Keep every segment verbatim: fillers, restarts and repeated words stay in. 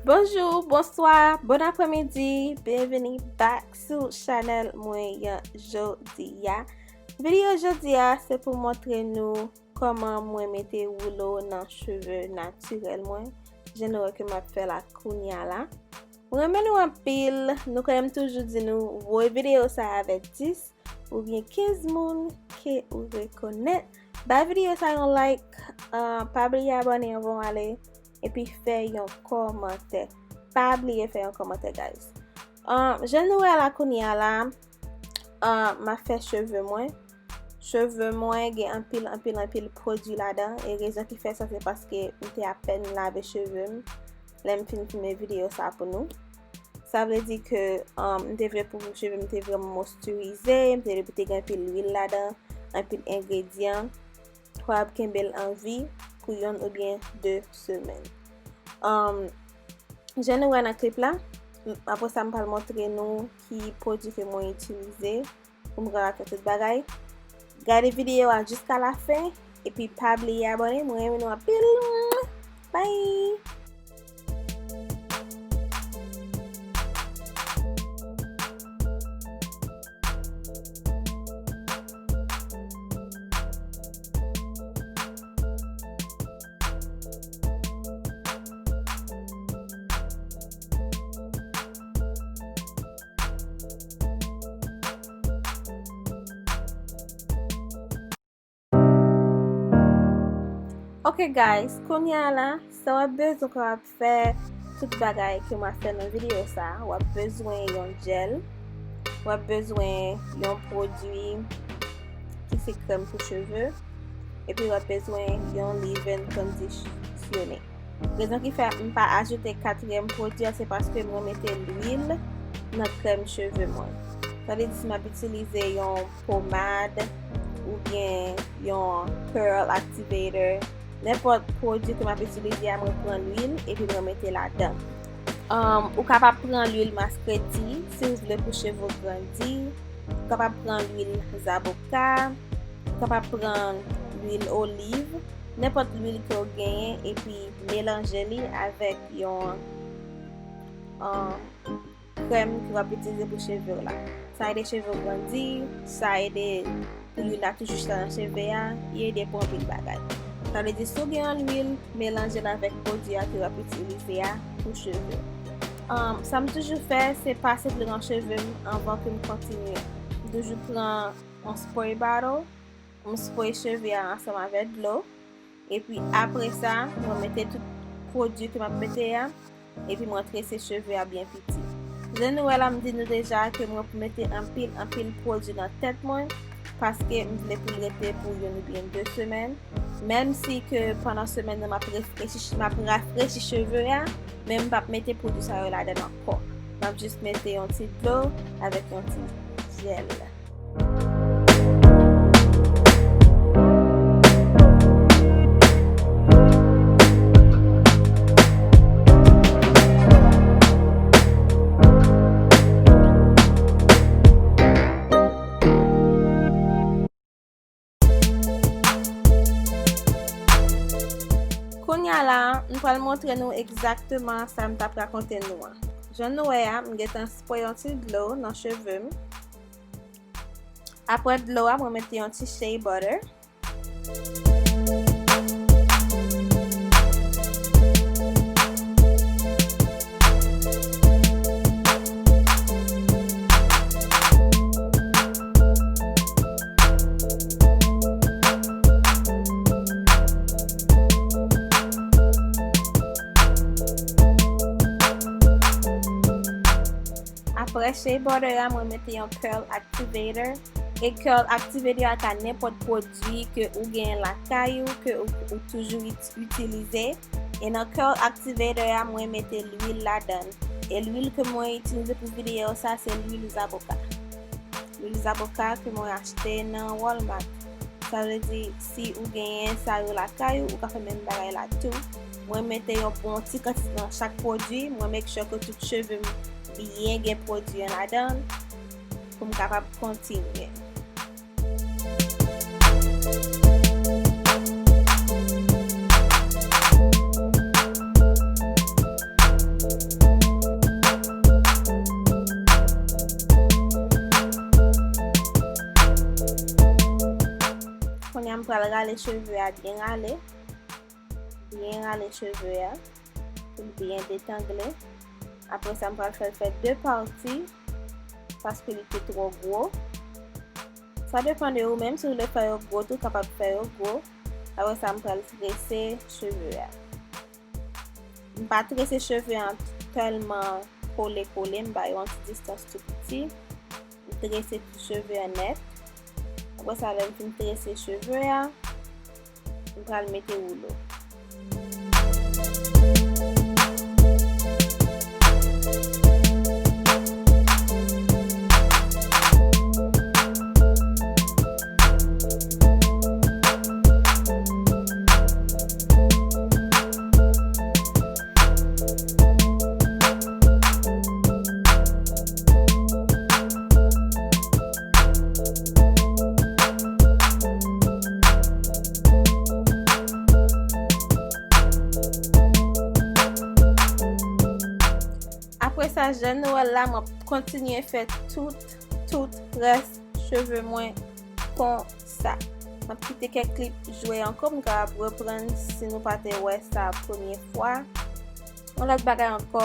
Bonjou, bonswa, bon apremidi, byenvini back sou chanèl mwen an jodi a. Videyo jodi a se pou montre nou kòman mwen mete woulo nan cheve natirèl mwen. Jan nou wè ke m ap fè la kounye a la. Mwen renmen nou anpil, nou konnen m toujou di nou, voye videyo sa avèk dis oubyen kenz moun ke ou rekonèt. Bay videyo sa yon like, ah, pa bliye abòne anvan w ale, epi fè yon kòmantè. Pa bliye fè yon kòmantè, guys. Ah, jan nou wè la kounye a la, ah, m ap fè cheve mwen. Cheve mwen gen anpil, anpil, anpil pwodui ladan, e rezon ki fè sa se paske m te apèn lave cheve m lè m fin filme videyo sa pou nou. Sa vle di ke, um, m te vle pou cheve m te vrèman moisturize, m te vle pou te gen anpil lwil ladan, anpil engredyan, pou ap kenbe l an vi pou yonn oubyen de semèn. Um, jan nou wè nan klip la, m-, apre sa m pral montre nou ki pwodui ke mwen itilize pou m ka fè tout bagay. Gade videyo a jiska la fen, epi pa bliye abòne, mwen renmen nou anpil. Bye! Ok guys, kounye a la, sa w ap bezwen, w ap fè tout bagay ke m ap fè nan videyo sa, w ap bezwen yon jèl, w ap bezwen yon pwodui ki se krèm pou cheve, epi w ap bezwen yon leave-in kondisyone. Rezon ki fè m pa ajoute katriyèm pwodui a, se paske mwen mete lwil nan krèm cheve mwen. Sa vle di si m ap itilize yon pomad oubyen yon curl activator, nenpòt pwodui ke m ap itilize a, mwen pran lwil epi mwen mete ladan. Um, ou kapab pran lwil maskreti si w vle pou cheve w grandi. Ou kapab pran lwil zaboka. Ou kapab pran lwil oliv. Nenpòt lwil ke w genyen epi melanje li avèk yon, um, krèm ke w ap itilize pou cheve w la. Sa ede cheve w grandi, sa ede pou lwil la toujou chita nan cheve a, li ede pou anpil bagay. Sa vle di, si w gen yon lwil, melanje l avèk pwodui a ke w ap itilize a pou cheve w. Um, sa m toujou fè, se pase dlo nan cheve m anvan ke m kontinye. M toujou pran yon spray bottle, m spray cheve a ansanm avèk dlo. Epi apre sa, mwen mete tout pwodui ke m ap mete a, epi mwen trese cheve a byen piti. Jan nou wè la, m di nou deja ke mwen pou mete anpil, anpil pwodui nan tèt mwen, paske m vle pou l rete pou youn oubyen de semèn. Menm si ke pandan semèn nan, m ap refrechi, m ap rafrechi cheve a, men m p ap mete pwodui sa yo ladan l ankò. M ap jis mete yon ti dlo avèk yon ti jèl. Kounye a la, m pral montre nou egzakteman sa m t ap rakonte nou an. Jan nou wè a, m gentan spray yon ti dlo nan cheve m. Apre dlo a, mwen mete yon ti shea butter. Apre shea butter a, mwen mete yon curl activator. E curl activator a ka nenpòt pwodui ke ou genyen lakay ou, ke ou, ou toujou it-, itilize. E nan curl activator a, mwen mete lwil ladan l. E lwil ke mwen itilize pou videyo sa, se lwil zaboka. Lwil zaboka ke mwen achte nan Walmart. Sa vle di, si ou genyen sa yo lakay ou, ou ka fè menm bagay la tou. Mwen mete yon bon ti kantite nan chak pwodui. Mwen make sure ke tout cheve m byen gen pwodui an ladan l pou m kapab kontinye. Rale cheve a byen rale. Byen rale cheve a pou l byen detangle. Apre sa, m pral fè l fè de pati paske li te twò gwo. Sa depann de ou menm, si w vle fè yo gwo tou, w kapab fè yo gwo. Apre sa, m pral trese cheve a. M pa trese cheve an tèlman kole kole, m ba yo yon ti distans tou piti. M trese tou cheve an nèt. Apre sa, lè m fin trese cheve a, m pral mete woulo. Apre sa, jan nou wè l la, mwen kontinye fè tout, tout rès cheve mwen konsa. M ap kite kèk klip jwe ankò, m kapab reprann si nou pa te wè sa premye fwa. Yon lòt bagay ankò,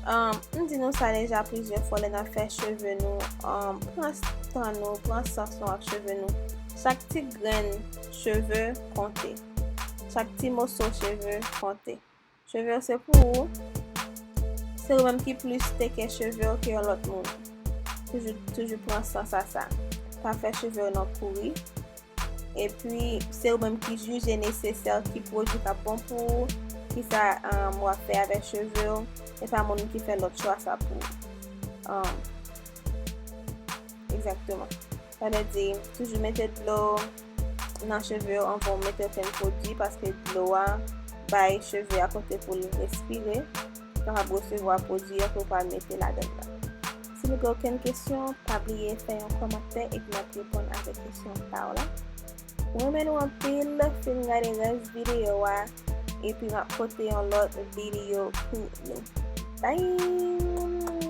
um, m di nou sa deja plizyè fwa, lè n ap fè cheve nou, um, pran tan nou, pran sans nou ak cheve nou. Chak ti grenn cheve konte. Chak ti moso cheve konte. Cheve w se pou ou. Se ou menm ki plis teke cheve w ke yon lòt moun. Toujou, toujou pran sans a sa. Pa fè cheve w nan kouri. Epi, se ou menm ki jije nesesè ki pwodui k ap bon pou ou, kisa, um, w ap fè avèk cheve w. E pa moun ki fè lòt chwa sa pou ou. Um, egzakteman. Sa vle di, toujou mete dlo nan cheve w anvan w mete okenn pwodui, paske dlo a bay cheve a kote pou l respire, kapab resevwa pwodui an ke w pral mete ladan l la. Si nou gen okenn kesyon, pa bliye fè yon kòmantè epi m ap reponn avèk kesyon pa w la. Mwen renmen nou anpil, fin gade rès videyo a, epi m ap pote yon lòt videyo pou nou. Bye!